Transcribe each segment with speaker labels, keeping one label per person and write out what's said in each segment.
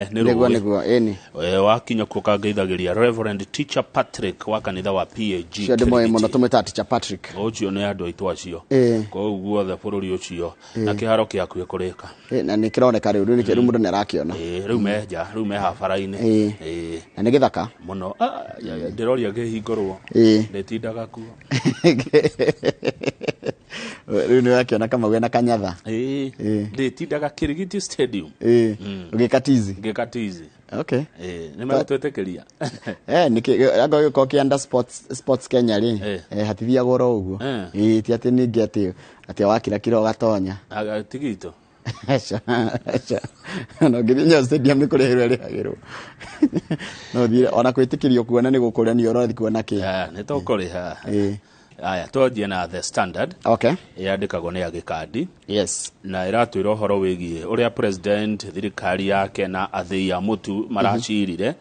Speaker 1: Nĩ
Speaker 2: Nĩguo.
Speaker 1: Rũĩ.
Speaker 2: Nĩguo, ĩni.
Speaker 1: Wakinya kuo kangeithagĩria Reverend Teacher Patrick wa kanitha wa PAG.
Speaker 2: Cio ndĩmoĩ mũno.
Speaker 1: Kirigiti.
Speaker 2: Tũmwĩtaga Teacher Patrick.
Speaker 1: Ũcio nĩ andũ aitũ acio. Kũu guothe bũrũri ũcio na kĩharo kĩakuĩ kũrĩka.
Speaker 2: Na nĩ kĩroneka rĩu rĩu mũndũ nĩ arakĩona.
Speaker 1: Rĩu me nja, rĩu me habara-inĩ.
Speaker 2: Na nĩ gĩthaka.
Speaker 1: Mũno. Ah, ya, ya, ndĩroria kĩhingũrwo. Ndĩtindaga kuo.
Speaker 2: Rĩu nĩ ũrakĩona Kamau na kanyatha.
Speaker 1: Ndĩtindaga Kirigiti Stadium.
Speaker 2: Ũgĩka tizi.
Speaker 1: Ngĩka tizi.
Speaker 2: Okay.
Speaker 1: Nĩ megũtwĩtĩkĩria.
Speaker 2: Nĩkĩ angorwo gĩkorwo kĩ under Sports Kenya rĩ, hatithiagwo oro ũguo. Ti atĩ ningĩ atĩ wakira kira ũgatonya.
Speaker 1: Aga, tigito.
Speaker 2: Aca, aca. Na ũngĩthiĩ Nyayo Stadium nĩ kũrĩhĩrwo ĩrĩhagĩrwo. No ũthiĩ ona kwĩtĩkĩrio kuona nĩ gũkũrania ũrathiĩ kuona kĩ.
Speaker 1: Nĩ tũkũrĩha. Aya, twanjie na The Standard. Yandĩkagwo nĩ Agĩkandi. Na ĩratwĩra ũhoro wĩgiĩ ũrĩa president, thirikari yake na athĩi a mũtu maracirire.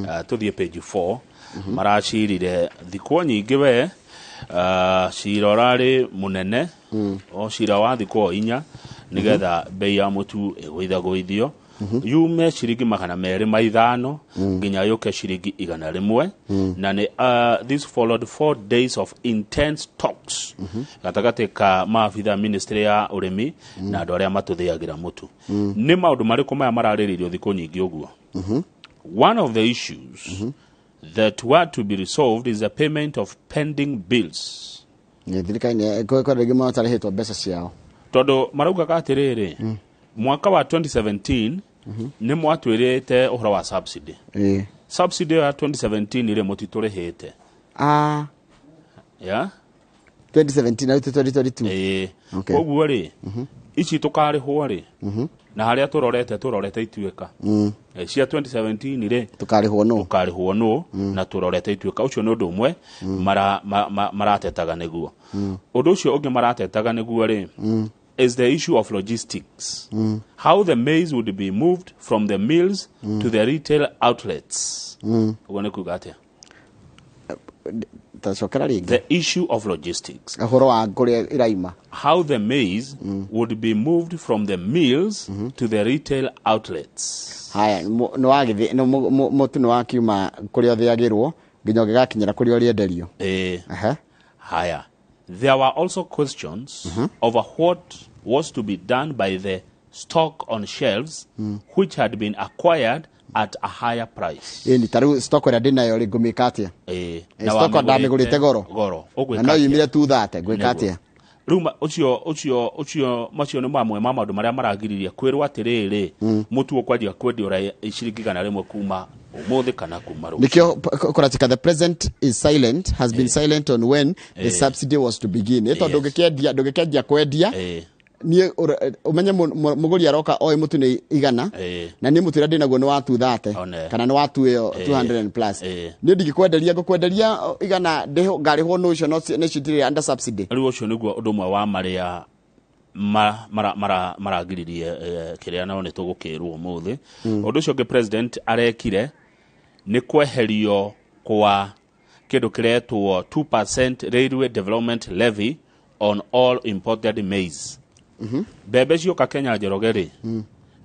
Speaker 1: Tũthiĩ page 4. Maracirire thikũ nyingĩ we, cira ũrarĩ mũnene, o cira wa thikũ o 4 nĩgetha bei ya mũtu ĩgũithagũithio yume ciringi 205 nginya yũke ciringi 100. Na nĩ this followed 4 days of intense talks gatagatĩ ka maabitha ministry ya ũrĩmi na andũ arĩa matũthĩagĩra mũtu. Nĩ maũndũ marĩkũ maya mararĩrĩirio thikũ nyingĩ ũguo? One of the issues that were to be resolved is the payment of pending bills.
Speaker 2: Nĩ thirikari nĩ kwĩ rĩngĩ matarĩhĩtwo mbeca ciao.
Speaker 1: Tondũ maraugaga atĩrĩrĩ, mwaka wa 2017 nĩ mwatwĩrĩte ũhoro wa subsidy. Subsidy ĩyo ya 2017 rĩ, mũtitũrĩhĩte. Ya.
Speaker 2: 2017 na 2022.
Speaker 1: Ĩĩ.
Speaker 2: Okay.
Speaker 1: Koguo rĩ, ici tũkarĩhwo rĩ, na harĩa tũrorete ituĩka cia 2017 rĩ,
Speaker 2: Tũkarĩhwo no.
Speaker 1: Tũkarĩhwo nũ na tũrorete ituĩka? Ũcio nĩ ũndũ ũmwe maratetaga nĩguo. Ũndũ ũcio ũngĩ maratetaga nĩguo rĩ is the issue of logistics, how the maize would be moved from the mills to the retail outlets. Ũguo nĩ kuga atĩa?
Speaker 2: Tacokera rĩngĩ.
Speaker 1: The issue of logistics.
Speaker 2: Ũhoro wa kũrĩa iraima.
Speaker 1: How the maize would be moved from the mills to the retail outlets.
Speaker 2: Haya, nĩ wagĩthĩ nĩ mũtu nĩ wakiuma kũrĩa ũthĩagĩrwo nginya ũgĩgakinyĩra kũrĩa ũrĩenderio.
Speaker 1: Haya, there were also questions over what was to be done by the stock on shelves which had been acquired at a higher price.
Speaker 2: Ĩni, ta rĩu stock ĩrĩa ndĩnayo rĩ, ngũmĩka atĩa?
Speaker 1: Na
Speaker 2: Stock
Speaker 1: wamĩgũrĩte
Speaker 2: ndamĩgũrĩte goro.
Speaker 1: Goro.
Speaker 2: Na
Speaker 1: Ũgwĩka
Speaker 2: no
Speaker 1: atĩa?
Speaker 2: yumire 230, ngwĩka
Speaker 1: Nĩguo.
Speaker 2: atĩa?
Speaker 1: Rĩu ũcio macio nĩ mamwe ma maũndũ marĩa maragiririe kwĩrwo atĩrĩrĩ, mũtu ũkwanjia kwendio ciringi 100 kuma ũmũthĩ kana kuma rũciũ.
Speaker 2: Nikio kũratika the president is silent, has been silent on when the subsidy was to begin. Ĩ tondũ ndũngĩkĩanjia kwendia niĩ ũmenye mũgũri aroka oĩ mũtu nĩ 100 na niĩ mũtu ũrĩa ndĩnaguo nĩ wa 230
Speaker 1: One.
Speaker 2: kana nĩ wa tu ĩyo 200 and plus. Niĩ ndingĩkwenderia, ngũkwenderia 100 ngarĩhwo nũ ũcio no nĩcio itirĩ under subsidy.
Speaker 1: Rĩu ũcio nĩguo ũndũ ũmwe wa marĩa maragiririe kĩrĩa nao nĩ tũgũkĩrwo ũmũthĩ. Ũndũ ũcio ũngĩ president arekire nĩ kweherio kwa kĩndũ kĩretwo 2% railway development levy on all imported maize. Mbembe cioka Kenya, Njoroge, rĩ,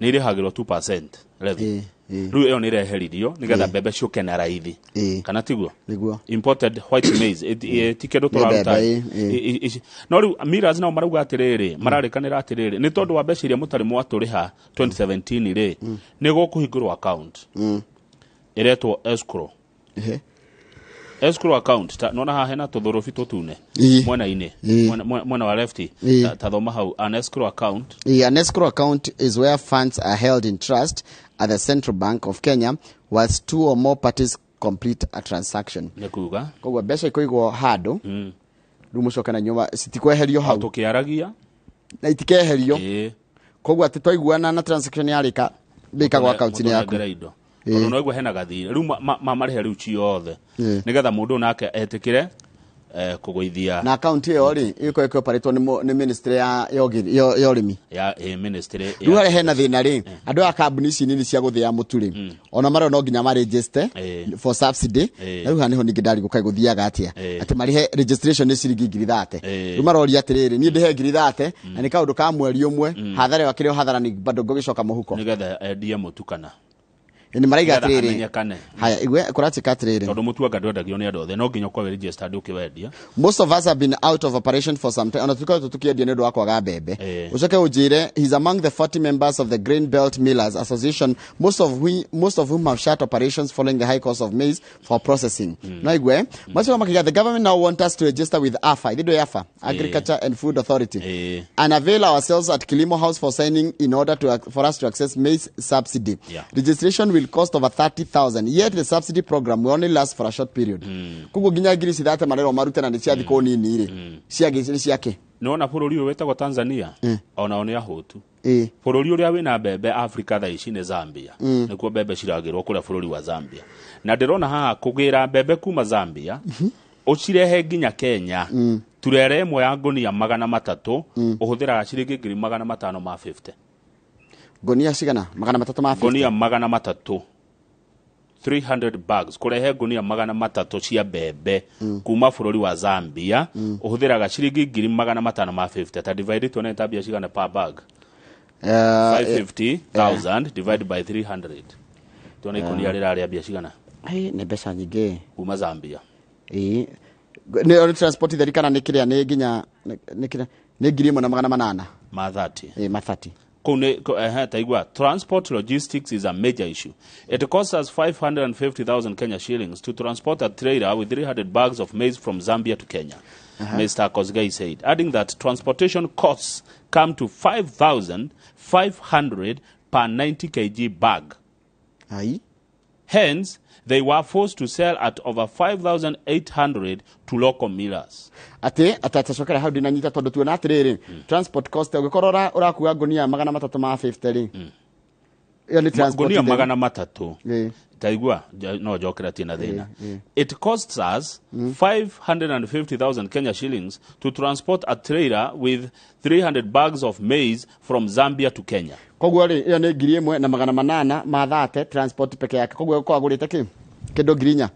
Speaker 1: nĩ irĩhagĩrwo 2% levy. Rĩu ĩyo nĩ ĩreheririo nĩgetha mbembe ciũke na raithi. Kana tiguo?
Speaker 2: Nĩguo.
Speaker 1: Imported white maize ti kĩndũ
Speaker 2: Nĩ
Speaker 1: tũraruta.
Speaker 2: mbembe, ĩ.
Speaker 1: No rĩu millers nao marauga atĩrĩrĩ, mararĩkanĩra atĩrĩrĩ, nĩ tondũ wa mbeca iria mũtarĩ mwatũrĩha 2017 rĩ, nĩ gũkũhingũrwo account ĩretwo escrow. Escrow account ta nona haha hena tũthũrũbi tũtune mwena-inĩ, mwena wa left. Ta thoma hau, an escrow account.
Speaker 2: Yeah, an escrow account is where funds are held in trust at the Central Bank of Kenya whilst two or more parties complete a transaction.
Speaker 1: Nĩ kuga?
Speaker 2: Koguo mbeca ikoigwo handũ rĩu mũcoke na nyuma citikweherio hau.
Speaker 1: Tũkĩaragia.
Speaker 2: Na itikeherio. Koguo atĩ twaiguana na transaction yarĩka ndĩkagwo akaunti-inĩ yaku.
Speaker 1: Mũtũnengere indo tondũ no hena gathirĩ rĩu marĩhe rĩu ciothe nĩgetha mũndũ nake etĩkĩre kũgũithia.
Speaker 2: Na akaunti ĩyo rĩ, ĩgĩkorwo ĩkĩoparĩtwo nĩ ministry ya ũrĩmi.
Speaker 1: Ya ministry.
Speaker 2: Rĩu harĩa hena thĩna rĩ, andũ a kambuni ici nini cia gũthĩa mũtu rĩ, ona marĩa no nginya maregister for subsidy. Na rĩu haha nĩho ningĩ ndarigwo kaĩ gũthiaga atĩa, atĩ marĩhe registration nĩ ciringi 30,000. Rĩu maroria atĩrĩrĩ, niĩ ndĩhe 30,000 na nĩ kaũndũ ka mweri ũmwe, hathara ĩyo akĩrĩ o hathara, nĩ bado ngũgĩcoka mũhuko.
Speaker 1: Nĩgetha endie mũtu kana
Speaker 2: Nĩ maraiga
Speaker 1: Nĩgetha
Speaker 2: atĩrĩrĩ.
Speaker 1: amenyekane.
Speaker 2: Haya, igwe kũratuĩka atĩrĩrĩ.
Speaker 1: Tondũ mũtu anga ndwendagio nĩ andũ othe, no nginya ũkorwo wĩ registered ũkĩwendia.
Speaker 2: Most of us have been out of operation for some time, ona tũkoretwo tũkĩendia nĩ ũndũ wa kwaga mbembe. Ũcoke ũnjĩre, he's among the 40 members of the Grain Belt Millers Association, most of whom have shut operations following the high cost of maize for processing. No igue macio makiga, the government now want us to register with AFA, ithe AFA, Agriculture and Food Authority, and avail ourselves at Kilimo House for signing in order for us to access maize subsidy. Registration will cost over 30,000, yet the subsidy program will only last for a short period. Koguo nginya ngiri cithate marerwo marute na nĩ cia thikũ nini rĩ, ciagĩ nĩ ciake.
Speaker 1: Nĩwona bũrũri ũyũ wĩtagwo Tanzania, onao nĩ ahũtu. Bũrũri ũrĩa wĩna mbembe Africa thaa ici nĩ Zambia. Nĩkuo mbembe ciragĩrwo kũrĩa bũrũri wa Zambia, na ndĩrona haha kũgĩra mbembe kuma Zambia ũcirehe nginya Kenya, turere ĩmwe ya ngũnia 300 ũhũthĩraga ciringi 550,000.
Speaker 2: Ngonia cigana? 300 ma 50?
Speaker 1: Ngũnia 300, 300 bags. Kũrehe ngũnia 300 cia mbembe kuma bũrũri wa Zambia ũhũthĩraga ciringi 550,000. Ta divide tuone ta mbia cigana per bag. 550,000 divided by 300, tuone ikũnia rĩrarĩa mbia cigana.
Speaker 2: Nĩ mbeca nyingĩ.
Speaker 1: Kuma Zambia.
Speaker 2: Ĩĩ, nĩ nĩ transport theri kana nĩ kĩrĩa, nĩ nginya nĩ kĩrĩa, nĩ 1800.
Speaker 1: Ma 30.
Speaker 2: Ĩĩ, ma 30.
Speaker 1: Kũu nĩ ehe, taigua, transport logistics is a major issue. It costs us 550,000 Kenya shillings to transport a trailer with 300 bags of maize from Zambia to Kenya, Mr. Kosgei said, adding that transportation costs come to 5,500 per 90 kg bag.
Speaker 2: Ai.
Speaker 1: Hence, they were forced to sell at over 5,800 to local millers.
Speaker 2: Atĩ atacokera hau ndinanyita, tondũ tuona atĩrĩrĩ, transport cost ũngĩkorwo ũrakua ngũnia 300 ma 50 rĩ, ĩyo nĩ transport
Speaker 1: Ngunia
Speaker 2: theri.
Speaker 1: 300. Taigua, no njokera tina thina. It costs us 550,000 Kenya shillings to transport a trailer with 300 bags of maize from Zambia to Kenya.
Speaker 2: Koguo rĩ, ĩyo nĩ 1800 ma 30 transport peke yake. Koguo ũkorwo agũrĩte kĩ kĩndũ 4000.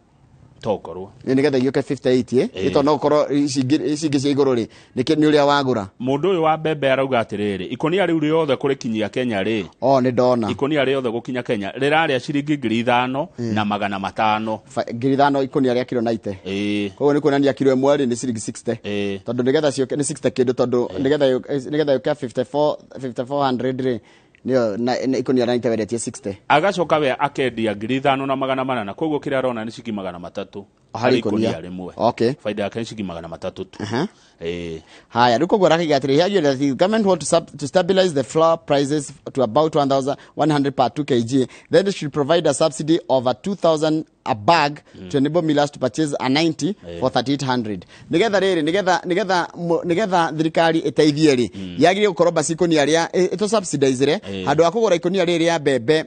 Speaker 1: Tokorwo.
Speaker 2: Nĩ nĩgetha igĩũke 58, ĩ. Ĩ tondũ no gũkorwo ici ingĩ cia igũrũ rĩ, nĩ ũrĩa wagũra.
Speaker 1: Mũndũ ũyũ wa mbembe arauga atĩrĩrĩ, ikũnia rĩu rĩothe kũrĩkinyia Kenya rĩ,
Speaker 2: O nĩ ndona.
Speaker 1: Ikũnia rĩothe gũkinya Kenya rĩrarĩa ciringi 5500.
Speaker 2: 5000 ikũnia rĩa kiro 90. Koguo nĩ kuonania kiro ĩmwe rĩ, nĩ ciringi 60. Tondũ nĩgetha ciũke nĩ 60 kĩndũ, tondũ nĩgetha yũke 54 5400 rĩ, nĩyo na ikũnia 90 wendetie 60.
Speaker 1: Agacoka we akendia 5800, koguo kĩrĩa arona nĩ ciringi 300
Speaker 2: harĩ ikũnia.
Speaker 1: Ikũnia rĩmwe. Faida yake nĩ ciringi 300 tu.
Speaker 2: Haya, rĩu koguo arakiuga atĩrĩ, he argued that the government want to stabilize the flour prices to about 1100 per 2 kg, then they should provide a subsidy of a 2000 a bag to enable millers to purchase a 90 for 3800. Nigetha rĩrĩ, nĩgetha thirikari ĩteithie rĩ, yagĩrĩire gũkorwo basi ikũnia rĩa ĩtũ subsidize handũ ha kũgũra ikũnia rĩrĩ rĩa mbembe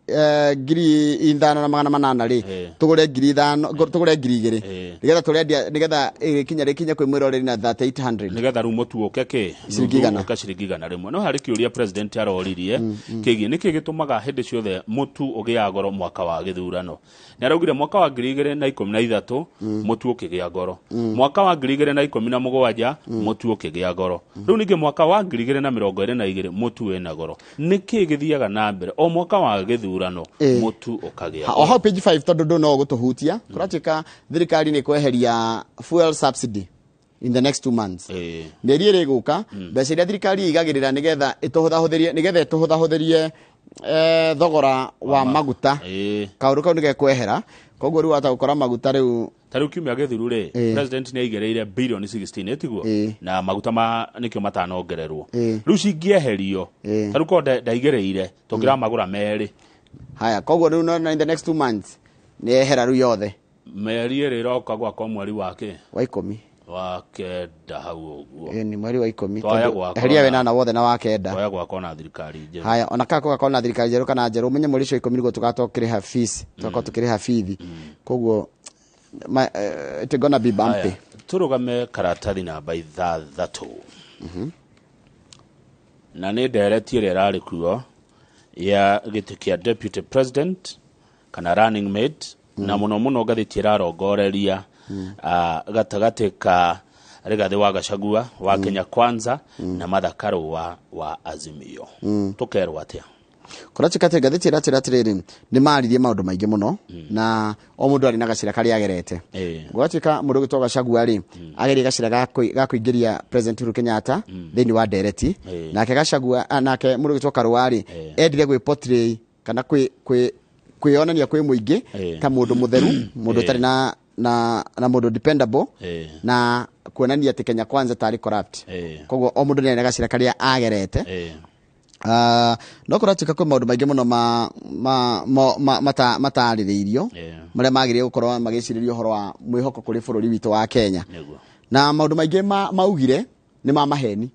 Speaker 2: 5800 rĩ, tũgũre 5000, tũgũre 2000, nĩgetha tũrendia, nĩgetha ĩgĩkinya rĩkinye kwĩ mwĩroreri na 3800.
Speaker 1: Nĩgetha rĩu mũtu ũke kĩ
Speaker 2: Ciringi igana.
Speaker 1: Ũke ciringi 100. No harĩ kĩũria president aroririe kĩgiĩ nĩkĩ gĩtũmaga hĩndĩ ciothe mũtu ũgĩaga goro mwaka wa gĩthurano. Nĩ araugire mwaka wa 2013 mũtu ũkĩgĩa goro, mwaka wa 2017 mũtu ũkĩgĩa goro, rĩu ningĩ mwaka wa 2022 mũtu wĩna goro. Nĩkĩ gĩthiaga na mbere o mwaka wa gĩthurano mũtu ũkagĩa
Speaker 2: O
Speaker 1: goro?
Speaker 2: Hau page 5, tondũ ndũ no gũtũhutia, kũratuĩka thirikari nĩ kweheria fuel subsidy in the next 2 months. Mĩeri ĩrĩ ĩgũka, mbeca iria thirikari ĩigagĩrĩra nĩgetha ĩtũhũthahũthĩrie thogora wa maguta, kaũndũ kau nĩgekwehera. Koguo rĩu wata gũkora maguta rĩu
Speaker 1: Ta rĩu kiumia gĩthiru rĩ, president nĩ aigĩrĩire bilioni 16, ĩtiguo?
Speaker 2: Ĩĩ.
Speaker 1: Na maguta ma nĩkĩo matanongererwo. Rĩu cingĩeherio, ta rĩu korwo ndaigĩrĩire tũngĩramagũra merĩ.
Speaker 2: Haya, koguo rĩu no in the next 2 months nĩ yehera rĩu yothe.
Speaker 1: Mĩeri ĩrĩ ĩroka gwakwa mweri wa kĩ?
Speaker 2: Wa 10.
Speaker 1: Wa kenda hau ũguo.
Speaker 2: Ĩĩ, nĩ mweri wa 10.
Speaker 1: Twaya
Speaker 2: Tondũ
Speaker 1: gwakwa
Speaker 2: eheria wenana wothe na wa kenda.
Speaker 1: Twaya gwakwa na thirikari njerũ.
Speaker 2: Haya, ona kana gũgakorwo na thirikari njerũ kana njerũ, ũmenye mweri ũcio wa 10 nĩguo tũgakorwo tukĩrĩha fees, tũgakorwo tukĩrĩha bithi. Koguo it's gonna be bumpy.
Speaker 1: Haya, tũrũgame karatathi namba 6, na nĩ ndereti ĩrĩa ĩrarĩ kuo ya gĩtĩ kĩa deputy president kana running mate, na mũno mũno ngathĩti ĩrarongoreria gatagatĩ ka Rigathĩ wa Gachagua wa Kenya Kwanza na Martha Karua wa Azimio. Tũkerwo atĩa?
Speaker 2: Kũratuĩka atĩ ngathĩti ĩratwĩra atĩrĩrĩ, nĩ maririe maũndũ maingĩ mũno, na o mũndũ arĩ na gacĩra karĩa agerete. Gũgatuĩka mũndũ ũgwĩtwo Gachagua rĩ, agerie gacĩra ga kũingĩria President Uhuru Kenyatta thĩinĩ wa ndereti. Nake Gachagua, nake mũndũ ũgwĩtwo Karũa rĩ, endire gwĩ portray kana kwĩyonania kwĩ mũingĩ ta mũndũ mũtheru, mũndũ ũtarĩ na mũndũ dependable, na kuonania atĩ Kenya Kwanza tarĩ corrupt. Koguo o mũndũ nĩ arĩ na gacĩra karĩa agerete. No kũratuĩka kwĩ maũndũ maingĩ mũno matarĩrĩirio, marĩa magĩrĩire gũkorwo magĩcirĩria ũhoro wa mwĩhoko kũrĩ bũrũri witũ wa Kenya. Na maũndũ maingĩ maugire nĩ ma maheni,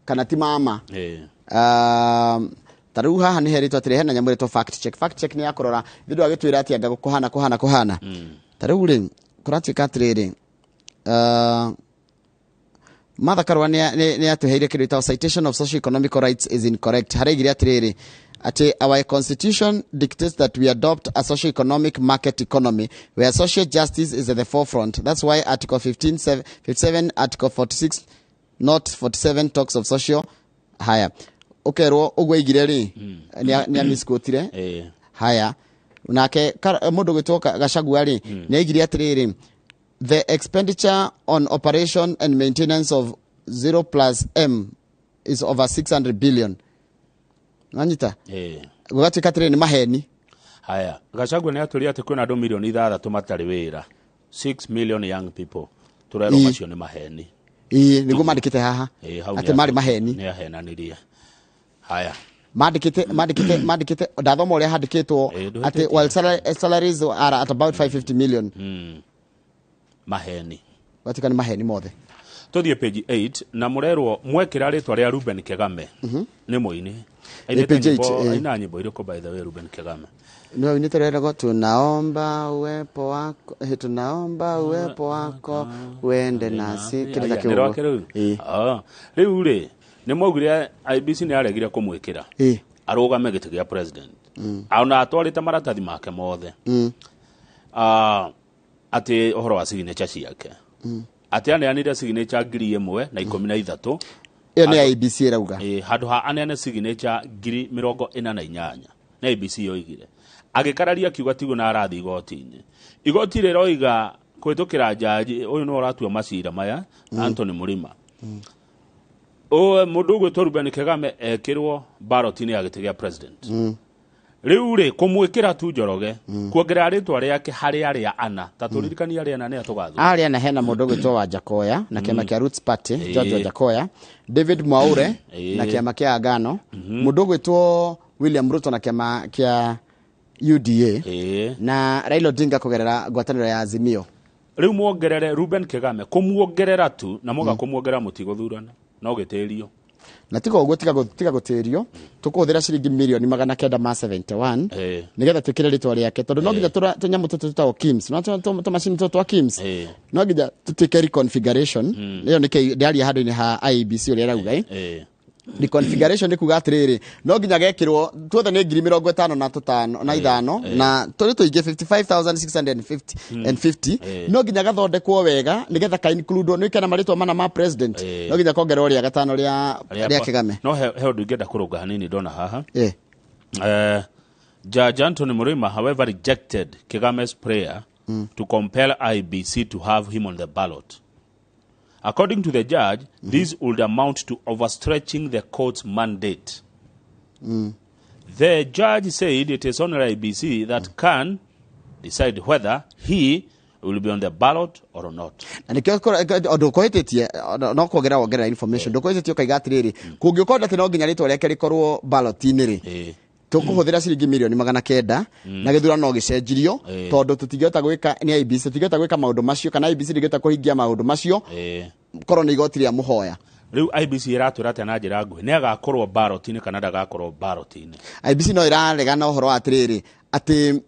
Speaker 2: kana ti mama. Ta rĩu haha nĩ herĩtwo atĩrĩ, hena nyamũ ĩretwo fact check. Fact check nĩ ya kũrora thĩ agĩtwĩra atĩ anga kũhana kũhana kũhana. Ta rĩu rĩ, kũratuĩka atĩrĩrĩ, Martha Karua nĩ atũheire kĩndũ gĩtagwo citation of socio economic rights is incorrect. Haraigire atĩrĩrĩ, atĩ our constitution dictates that we adopt a socio economic market economy where social justice is at the forefront. That's why Article 15, 57, Article 46, not 47 talks of social. Haya, ũkerwo ũguo aigire rĩ, nĩ amisquotire. Haya, nake mũndũ ũgwĩtwo Gachagua rĩ, nĩ aigire atĩrĩrĩ, the expenditure on operation and maintenance of 0 plus M is over 600 billion. Nanyita? Gũgatuĩka atĩrĩrĩ nĩ maheni.
Speaker 1: Haya, Gachagua nĩ atũria atĩ kwĩna andũ 6 milioni matarĩ wĩra, 6 million young people. Tũrerwo macio nĩ maheni.
Speaker 2: Ĩĩ, nĩguo mandĩkĩte haha
Speaker 1: Hau
Speaker 2: atĩ marĩ maheni.
Speaker 1: Nĩ ahenanirie. Haya.
Speaker 2: Mandĩkĩte ndathoma ũrĩa handĩkĩtwo
Speaker 1: Ĩĩ,
Speaker 2: atĩ
Speaker 1: ndũhĩtĩtie.
Speaker 2: While salaries are at about 550 million.
Speaker 1: Maheni.
Speaker 2: Gũgatuĩka nĩ maheni mothe.
Speaker 1: Tũthiĩ page 8 na mũrerwo mwekĩra rĩtwa rĩa Ruben Kegame, nĩ mũini.
Speaker 2: Ĩ, page 8, ĩ.
Speaker 1: Aina nyĩmbo irĩkũ, by the way, Ruben Kegame?
Speaker 2: Nĩwe winĩte rwĩragwo tunaomba uwepo wako, tunaomba uwepo wako wende nasi, kĩndũ ta
Speaker 1: Aya,
Speaker 2: kĩu
Speaker 1: nĩ rwake
Speaker 2: ũguo.
Speaker 1: rĩu.
Speaker 2: Ĩ.
Speaker 1: Ah, rĩu rĩ, nĩ mwaugire IEBC nĩ aregire kũmwĩkĩra arũgame gĩtĩ gĩa president, ona atwarĩte maratathi make mothe. Ah, atĩ ũhoro wa signature ciake, atĩ aneanire signature 1,013.
Speaker 2: Ĩyo nĩ IEBC ĩrauga.
Speaker 1: Ĩ, handũ ha aneane signature 48,000 na IEBC yoigire, agĩkararia akiuga tiguo na arathiĩ igoti-inĩ. Igoti rĩroiga kũhĩtũkĩra jaji ũyũ nĩwe ũratua macira maya, Anthony Murima, mũndũ ũgwĩtwo Ruben Kegame ekĩrwo ballot-inĩ ya gĩtĩ gĩa president. Rĩu rĩ, kũmwĩkĩra tu Njoroge, kuongerera rĩtwa rĩake harĩ arĩa ana, ta tũririkanie arĩa ana nĩ atũgathura.
Speaker 2: Arĩa na hena mũndũ ũgwĩtwo Wajackoyah na kĩama kĩa Roots Party, George Wajackoyah, David Mwaure na kĩama kĩa Agano, mũndũ ũgwĩtwo William Ruto na kĩama kĩa UDA, na Raila Odinga kũgerera ngwatanĩro ya Azimio.
Speaker 1: Rĩu muongerere Ruben Kegame, kũmuongerera tu, na moga kũmuongerera mũtigũthurana no gĩtĩrio.
Speaker 2: Na tiga ũguo, tiga gũtĩrio, tũkũhũthĩra ciringi 971,000,000 nĩgetha twĩkĩre rĩtwa rĩake, tondũ no nginya tũnyamũ tũtũ tũtagwo KIEMS, no tũmacini tũtũ twa KIEMS, no nginya tũtuĩke reconfiguration. Ĩyo nĩkĩ ndĩaria handũ-inĩ ha IEBC ũrĩa ĩrauga, ĩ. Reconfiguration nĩ kuga atĩrĩrĩ, no nginya gekĩrwo tuothe nĩ 55,000 na tũrĩ tũingĩ 55,650 and 50, no nginya gathondekwo wega nĩgetha ka include nĩ kena marĩtwa mana ma president, no nginya kongererwo rĩa gatano rĩa Kĩgame.
Speaker 1: No he ũndũ ingĩenda kũrũnga hanini ndona haha. Judge Anthony Murima, however, rejected Kigame's prayer to compel IEBC to have him on the ballot. According to the judge, this would amount to overstretching the court's mandate. The judge said it is only IEBC that can decide whether he will be on the ballot or not.
Speaker 2: Na nĩkĩo ndũkũhĩtĩtie, no kuongerera wongerera information, ndũkũhĩtĩtie ũkaiga atĩrĩrĩ, kũngĩkorwo atĩ no nginya rĩtwa rĩake rĩkorwo ballot-inĩ rĩ, tũkũhũthĩra ciringi 900,000,000 na gĩthurano no gĩcenjirio, tondũ tũtingĩhota gwĩka nĩ IEBC, tũtingĩhota gwĩka maũndũ macio, kana IEBC ndĩngĩhota kũhingia maũndũ macio korwo nĩ igoti rĩa mũhoya.
Speaker 1: Rĩu IEBC ĩratwĩra atĩa na njĩra nguhĩ? Nĩ agakorwo ballot-inĩ kana ndagakorwo ballot-inĩ?
Speaker 2: IEBC no ĩraregana ũhoro wa atĩrĩrĩ, atĩ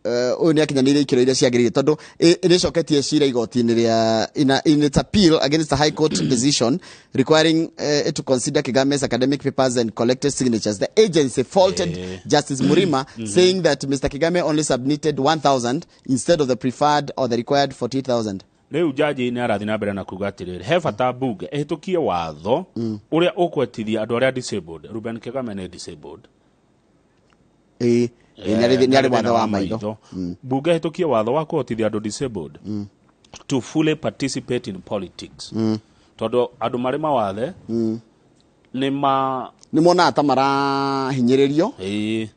Speaker 2: ũyũ nĩ akinyanĩire ikĩro iria ciagĩrĩire, tondũ nĩ ĩcoketie cira igoti-inĩ rĩa in its appeal against the High Court decision requiring it to consider Kigame's academic papers and collected signatures. The agency faulted Justice Murima, saying that Mr. Kigame only submitted 1000 instead of the preferred or the required 48,000.
Speaker 1: Rĩu jaji nĩ arathiĩ na mbere na kuga atĩrĩrĩ, he bata mbunge ĩhĩtũkie watho ũrĩa ũkwetithia andũ arĩa disabled. Ruben Kagame nĩ disabled.
Speaker 2: Ĩĩ, nĩ arĩ wathe wa maitho.
Speaker 1: Bunge hĩtũkie watho wa kũhotithia andũ disabled to fully participate in politics. Tondũ andũ marĩ mawathe nĩ ma
Speaker 2: nĩ monaga ta marahinyĩrĩrio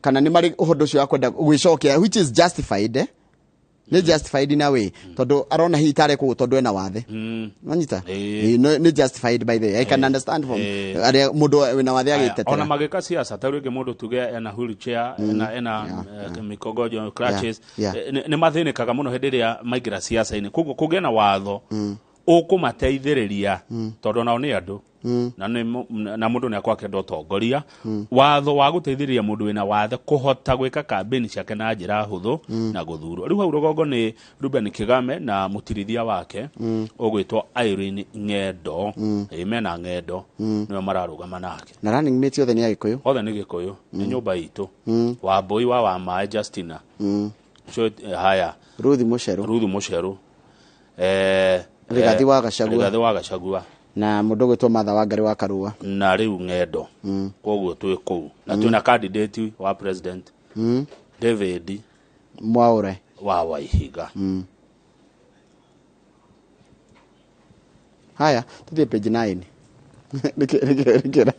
Speaker 2: kana nĩ marĩ ũhoro ũcio wa kwenda gwĩcokia, which is justified, eh? Nĩ justified in a way, tondũ arona hihi tarĩ kũu tondũ ena wathe. Nanyita nĩ justified, by the way I can understand from arĩa mũndũ wĩna wathe agĩtetera.
Speaker 1: Ona magĩka siasa ta rĩngĩ mũndũ tuge ena wheelchair, ena mĩkongojo, crutches, nĩ mathĩnĩkaga mũno hĩndĩ ĩrĩa maingĩra siasa-inĩ. Koguo kũgĩa na watho ũkũmateithĩrĩria, tondũ nao nĩ andũ na na mũndũ nĩ akorwo akĩenda ũtongoria. Watho wa gũteithĩrĩria mũndũ wĩna wathe kũhota gwĩka kambĩni ciake na njĩra hũthũ na gũthurwo. Rĩu hau rũgongo nĩ Ruben Kigame na mũtirithia wake ũgwĩtwo Irene Ng'endo. Ĩĩ, mena Ng'endo nĩwe mararũgama nake.
Speaker 2: Na running mate othe nĩ Agĩkũyũ.
Speaker 1: Othe nĩ Gĩkũyũ, nĩ nyũmba itũ. Wambui wa Wamaĩ Justina. Ũcio, haya.
Speaker 2: Ruth Mũcerũ.
Speaker 1: Ruth Mũcerũ,
Speaker 2: Rigathi wa Gachagua.
Speaker 1: Rigathi wa Gachagua.
Speaker 2: Na mũndũ ũgwĩtwo Martha Wangari wa Karua.
Speaker 1: Na rĩu Ng'endo. Koguo twĩ kũu na twĩna candidate wa president David
Speaker 2: Mwaure
Speaker 1: wa Waihiga.
Speaker 2: Haya, tuthiĩ page 9. Nĩkĩ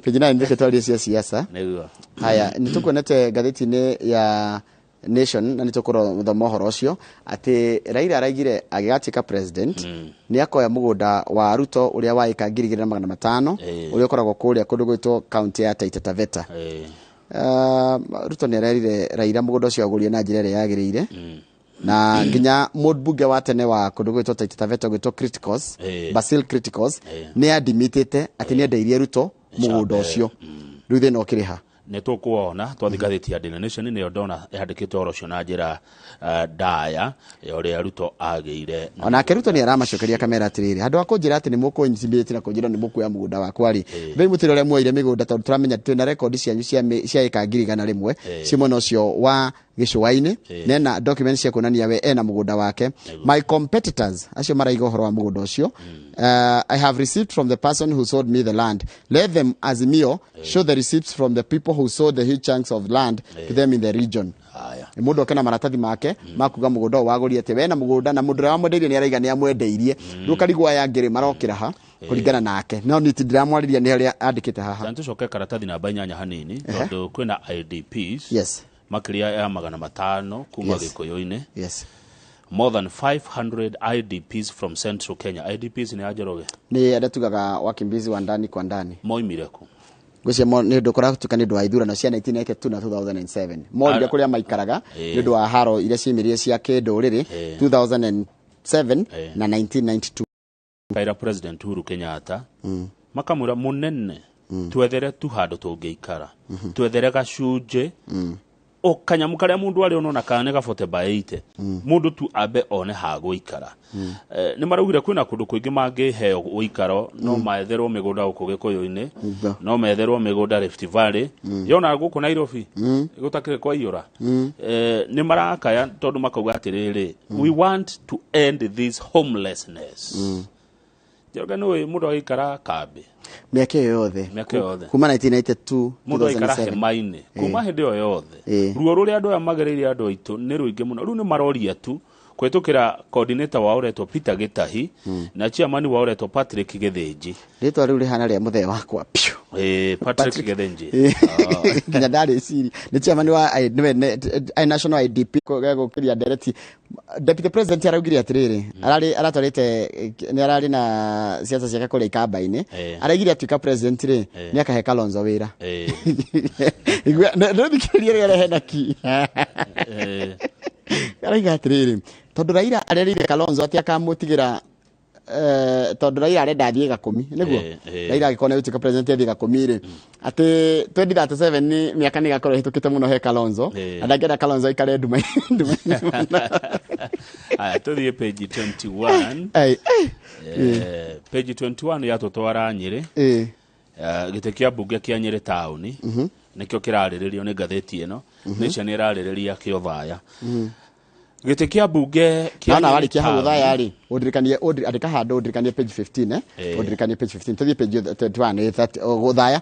Speaker 2: page 9 nĩkĩ twarie cia siasa?
Speaker 1: Nĩguo.
Speaker 2: Haya, nĩ tũkuonete ngathĩti-inĩ ya Nation na nĩ tũkũthoma ũhoro ũcio atĩ Raila araigire agĩgatuĩka president nĩ akoya mũgũnda wa Ruto ũrĩa wa ĩka 2,500 ũrĩa ũkoragwo kũrĩa kũndũ gwĩtwo kaunti ya Taita Taveta. Ruto nĩ arerire Raila mũgũnda ũcio agũrire na njĩra ĩrĩa yagĩrĩire, na nginya mũmbunge wa tene wa kũndũ gwĩtwo Taita Taveta gwĩtwo Criticos, Basil Criticos, nĩ adimitĩte atĩ nĩ endeirie Ruto mũgũnda ũcio. Rĩu thĩna ũkĩrĩ ha?
Speaker 1: Nĩ tũkuona twathi ngathĩti ya Daily Nation, nĩyo ndona yandĩkĩte ũhoro ũcio na njĩra ndaya ya ũrĩa Ruto agĩire.
Speaker 2: Onake Ruto nĩ aramacokeria kamera atĩrĩrĩ, handũ ha kũnjĩra atĩ nĩ mũkũintimidate na kũnjĩra nĩ mũkuoya mũgũnda wakwa rĩ, bei mũtĩre ũrĩa muoire mĩgũnda, tondũ tũramenya twĩna rekondi cianyu cia ĩka 100,000 ciĩ mwena ũcio wa gĩcũa-inĩ, nena documents cia kuonania we ena mũgũnda wake. My competitors acio maraiga ũhoro wa mũgũnda ũcio, I have received from the person who sold me the land. Let them, Azimio, show the receipts from the people who sold the huge chunks of land to them in the region.
Speaker 1: Haya.
Speaker 2: Mũndũ oke na maratathi make makuga mũgũnda ũyũ wagũrire atĩ wena mũgũnda, na mũndũ ũrĩa wamwendeirie nĩ araiga nĩ amwendeirie. Rĩu ũkarigwo aya angĩ rĩ marokĩra ha kũringana nake, no nĩ ndiramwarĩria nĩ harĩa andĩkĩte haha.
Speaker 1: Na tũcoke karatathi namba 8 hanini, tondũ kwĩna IDPs makĩria ya 500 kuma Gĩkũyũ-inĩ. More than 500 IDPs from Central Kenya. IDPs nĩ Njoroge.
Speaker 2: Nĩ arĩa tugaga wakimbizi wa ndani kwa ndani.
Speaker 1: Moimire kũ?
Speaker 2: Ngwĩciria nĩ ũndũ kũratuĩka nĩ ũndũ wa ithurano cia 1992 na 2007. Morire kũrĩa maikaraga nĩ ũndũ wa haro iria ciumĩrire cia kĩndũrĩrĩ 2007 na 1992.
Speaker 1: Kaira President Uhuru Kenyatta makamwĩra, mũnene, twethere tu handũ tũngĩikara, twethere gacunjĩ o kanyamu karĩa mũndũ arĩ onona kana nĩ gabote by 80, mũndũ tu ambe one ha gũikara. Nĩ maraugire kwĩna kũndũ kũingĩ mangĩheo ũikaro, no metherwo mĩgũnda gũkũ Gĩkũyũ-inĩ, no metherwo mĩgũnda Rift Valley, yona gũkũ Nairobi gũtakĩrĩ kwaiyũra. Nĩ marakaya tondũ makauga atĩrĩrĩ, we want to end this homelessness. Njoroge, nĩũĩ mũndũ agĩikara kambĩ
Speaker 2: mĩaka ĩyo yothe?
Speaker 1: Mĩaka ĩyo yothe.
Speaker 2: Kuma 1992.
Speaker 1: Mũndũ aikara
Speaker 2: 2007.
Speaker 1: Hema-inĩ kuma hĩndĩ ĩyo yothe, ruo rũrĩa andũ aya magereire, andũ aitũ, nĩ rũingĩ mũno. Rĩu nĩ maroria tu kũhĩtũkĩra coordinator wao ũretwo Peter Gĩtahi na chairman wao ũretwo Patrick Gĩthĩnji.
Speaker 2: Rĩtwa rĩu rĩhana rĩa mũthee wakwa piũ.
Speaker 1: Patrick Gĩthĩnji.
Speaker 2: Nginya ndarĩciria nĩ chairman wa nĩwe national IDP gũkĩria ndereti. Deputy President araugire atĩrĩrĩ, ararĩ aratwarĩte nĩ ararĩ na ciaca ciake kũrĩa ikamba-inĩ, araigire atuĩka president rĩ, nĩ akahe Kalonzo wĩra. Ndũthikĩrĩrie rĩrĩa hena ki araiga atĩrĩrĩ, tondũ Raila arerĩire Kalonzo atĩ akamũtigĩra, tondũ Raila arenda athiĩ Gakũmi nĩguo Raila angĩkorwo nĩ gũtuĩka president athiĩ Gakũmi rĩ, atĩ 2037 nĩ mĩaka nĩ ĩgakorwo ĩhĩtũkĩte mũno he Kalonzo, na ndangĩenda Kalonzo aikare nduma-inĩ mũno.
Speaker 1: Aya, tũthiĩ page 21.
Speaker 2: Ai, ai.
Speaker 1: Page 21 yatũtwara Nyĩrĩ. Gĩtĩ kĩa mbunge kĩa Nyĩrĩ taũni nĩkĩo kĩrarĩrĩrio nĩ ngathĩti ĩno. Nation ĩrarĩrĩria kĩothaya. Gĩtĩ kĩa mbunge kĩa
Speaker 2: Na
Speaker 1: Nyeri
Speaker 2: warĩkia hau
Speaker 1: Town.
Speaker 2: Othaya rĩ, ũndirikanie, andĩka handũ ũndirikanie page 15, ũndirikanie page 15, tũthiĩ page 21, nĩ 30, Othaya.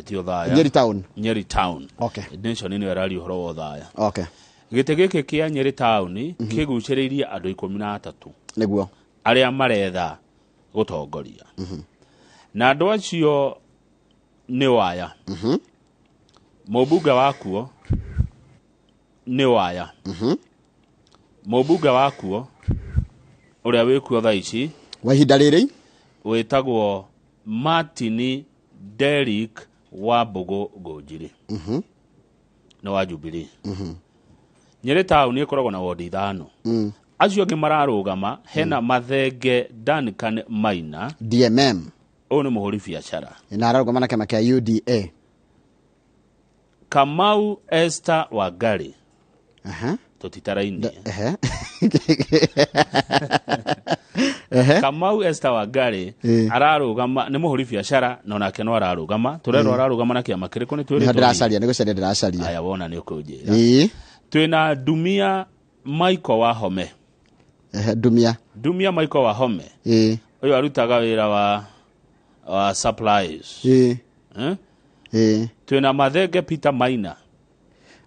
Speaker 1: Ti Othaya.
Speaker 2: Nyeri Town.
Speaker 1: Nyeri Town.
Speaker 2: Okay.
Speaker 1: Nation nĩyo ĩraria ũhoro wa Othaya.
Speaker 2: Okay.
Speaker 1: Gĩtĩ gĩkĩ kĩa Nyeri Town kĩgucĩrĩirie andũ 13
Speaker 2: Nĩguo.
Speaker 1: Arĩa maretha gũtongoria. Na andũ acio nĩ waya. Mũmbunge wakuo nĩ waya. Mũmbunge wakuo ũrĩa wĩkuo thaa ici
Speaker 2: wa ihinda rĩrĩ
Speaker 1: wĩtagwo Martin Derrick Wambũgũ Ngũnjiri. Nĩ wa Jubilee. Nyeri Town ĩkoragwo na wondi 5. Acio angĩ mararũgama hena Mathenge Duncan Maina.
Speaker 2: DMM.
Speaker 1: Ũyũ nĩ mũhũri biacara.
Speaker 2: Na ararũgama na kĩama kĩa UDA.
Speaker 1: Kamau Esther Wangari. Tũtitarainie. Kamau Esther Wangari ararũgama nĩ mũhũri biacara na onake no ararũgama. Tũrerwo ararũgama na kĩama kĩrĩkũ nĩ twĩrĩtwo.
Speaker 2: Ndĩracaria, nĩ gũcaria ndĩracaria.
Speaker 1: Aya wona nĩ ũkũnjĩra. Twĩna Ndumia Michael Wahome.
Speaker 2: Ndumia.
Speaker 1: Ndumia Michael Wahome. Ũyũ arutaga wĩra wa supplies. Twĩna Mathenge Peter Maina.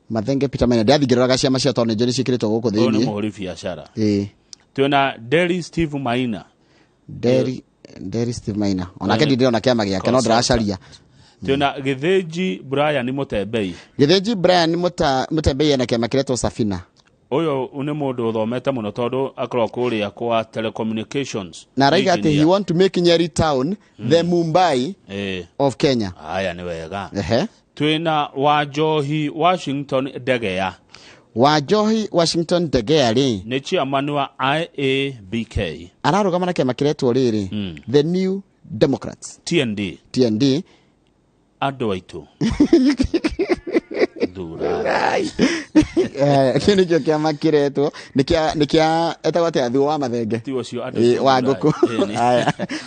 Speaker 2: Mathenge Peter Maina ndathingĩrĩraga ciama cia tondũ nĩ ciĩkĩrĩtwo gũkũ thĩinĩ.
Speaker 1: Ũyũ nĩ mũhũri biacara. Twĩna Derry Steve Maina.
Speaker 2: Derry Steve Maina. Onake ndĩrona kĩama gĩake no ndĩracaria.
Speaker 1: Twĩna Gĩthĩnji Brian Mũtembei.
Speaker 2: Gĩthĩnji Brian Mũtembei ena kĩama kĩretwo Safina.
Speaker 1: Ũyũ nĩ mũndũ ũthomete mũno tondũ akoragwo kũrĩa kwa telecommunications.
Speaker 2: Na araiga atĩ he want to make Nyeri Town the Mumbai of Kenya.
Speaker 1: Aya nĩ wega. Twĩna Wanjohi Washington Ndegea.
Speaker 2: Wanjohi Washington Ndegea rĩ
Speaker 1: nĩ chairman wa IABK.
Speaker 2: Ararũgama na kĩama kĩretwo rĩrĩ The New Democrats.
Speaker 1: TND.
Speaker 2: TND.
Speaker 1: Andũ aitũ. Thura.
Speaker 2: Kĩu nĩkĩo kĩama kĩretwo nĩ kĩa etagwo atĩa Thuo wa Mathenge.
Speaker 1: Ti ũcio andũ
Speaker 2: wa ngũkũ.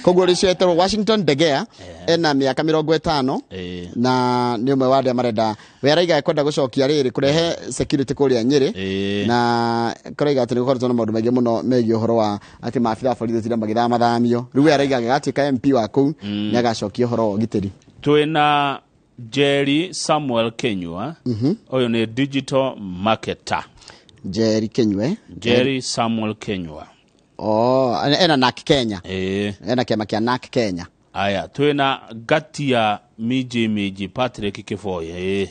Speaker 2: Koguo rĩcio etagwo Washington Ndegea ena mĩaka 50 na nĩ ũmwe wa arĩa marenda we araiga ekwenda gũcokia rĩrĩ kũrehe security kũrĩa Nyĩrĩ na kũraiga atĩ nĩ gũkoretwo na maũndũ maingĩ mũno megiĩ ũhoro wa atĩ maabitha a borithi gũtinda magĩthamathamio. Rĩu we araiga agatuĩka MP wa kũu nĩ agacokia ũhoro wa ũgitĩri.
Speaker 1: Twĩna Jerry Samuel Kenyua. Ũyũ nĩ digital marketer.
Speaker 2: Jerry Kenyua.
Speaker 1: Jerry Samuel Kenyua.
Speaker 2: Oh, ena NAC Kenya. Ena kĩama kĩa NAC Kenya.
Speaker 1: Aya, twĩna Ngatia Miji Miji Patrick Kĩboĩ.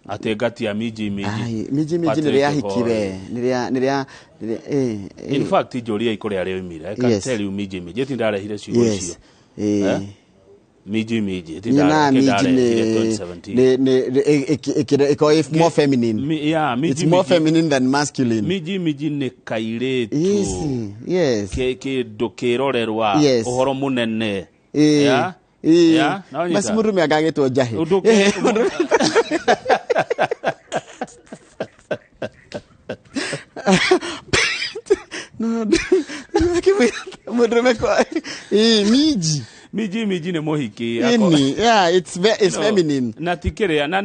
Speaker 1: Atĩ Ngatia Miji Miji.
Speaker 2: Ai, Miji Miji nĩ rĩa hikire. Nĩ rĩa
Speaker 1: In fact njũria ikũrĩa rĩoimire. I can tell you Miji Miji ti ndarehire ciugo icio. Miji Miji ti ndarehire 2017.
Speaker 2: Nĩ more feminine.
Speaker 1: Yeah, Miji
Speaker 2: It's more feminine than masculine.
Speaker 1: Miji Miji nĩ kairĩtu.
Speaker 2: Yes.
Speaker 1: Kĩndũ kĩrorerwa ũhoro mũnene. Yeah. Yeah,
Speaker 2: Basi mũrume agagĩtwo Njahĩ. No, mũndũrũme kwa Miji.
Speaker 1: Miji Miji nĩ mũhiki.
Speaker 2: Yeah, it's feminine.
Speaker 1: Na ti kĩrĩa na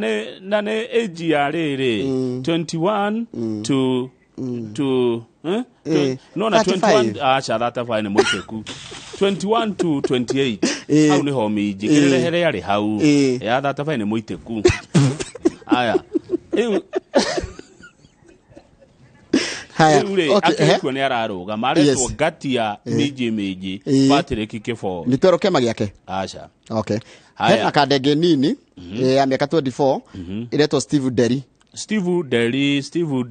Speaker 1: nĩ age ya rĩrĩ 21 to no na 21 acha 35 nĩ mũitĩku. 21 to 28 hau nĩho Miji kĩrehere arĩ hau ya 35 nĩ mũitĩku. Aya rĩu
Speaker 2: Haya,
Speaker 1: okay, nĩ ararũgama aretwo Ngatia Miji Miji Patrick Kĩboĩ.
Speaker 2: Nĩ twerwo kĩama gĩake?
Speaker 1: Aca.
Speaker 2: Okay. Hena kandenge nini ya mĩaka 24 ĩretwo Steve Derry.
Speaker 1: Steve Derry Steve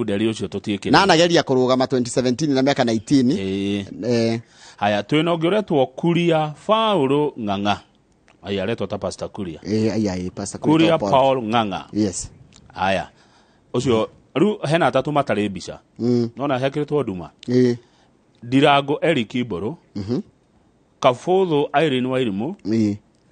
Speaker 1: Derry ũcio tũtiĩkĩrĩte.
Speaker 2: Na anageria kũrũgama 2017 na mĩaka 19.
Speaker 1: Haya, twĩna ũngĩ ũretwo Kuria Paul Ng'ang'a. Aya aretwo ta Pastor Kuria.
Speaker 2: Aya Pastor
Speaker 1: Kuria Paul Ng'ang'a.
Speaker 2: Yes.
Speaker 1: Aya. Ũcio rĩu hena atatũ matarĩ mbica. Nona hekĩrĩtwo nduma. Ndirango Eric Mbũrũ. Kabũthũ Irene Wairimũ.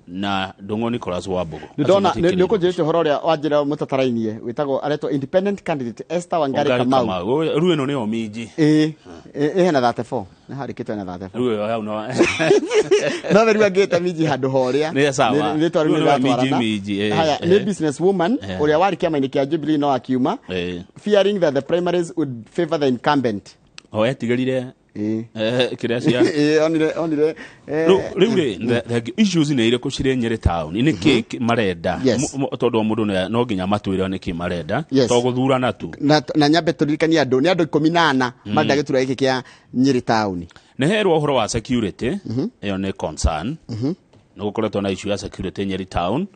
Speaker 1: Na Ndung'u Nicholas Wambugu.
Speaker 2: Nĩ ndona nĩ ũkũnjĩrĩte ũhoro ũrĩa wanjĩra mũtatarainie wĩtagwo aretwo independent candidate Esther Wangari Kamau.
Speaker 1: Rĩu ĩno nĩyo minji.
Speaker 2: Ĩĩ, ĩhena 34, nĩ harĩkĩtwo ena 34.
Speaker 1: Rĩu ĩyo hau no
Speaker 2: No rĩu angĩte minji handũ horĩa.
Speaker 1: Nĩ sawa.
Speaker 2: Rĩtwa rĩu
Speaker 1: Rĩu nĩwe minji
Speaker 2: nĩrĩratwarana.
Speaker 1: Minji,
Speaker 2: Haya, nĩ business woman ũrĩa warĩ kĩama-inĩ kĩa Jubilee no akiuma, fearing that the primaries would favor the incumbent.
Speaker 1: O etigĩrire kĩrĩa cia
Speaker 2: Ĩĩ, onire.
Speaker 1: Rĩu rĩ, the issues nĩ irĩkũ cirĩ Nyĩrĩ town? Nĩ kĩ marenda? Tondũ o mũndũ no nginya matwĩre nĩ kĩ marenda, to gũthurana tu.
Speaker 2: Na nyambe tũririkanie andũ nĩ andũ 14 marenda gĩturwa gĩkĩ kĩa Nyĩrĩ town.
Speaker 1: Nĩ herwo ũhoro wa security, ĩyo nĩ concern, nĩ gũkoretwo na issue ya security Nyeri town.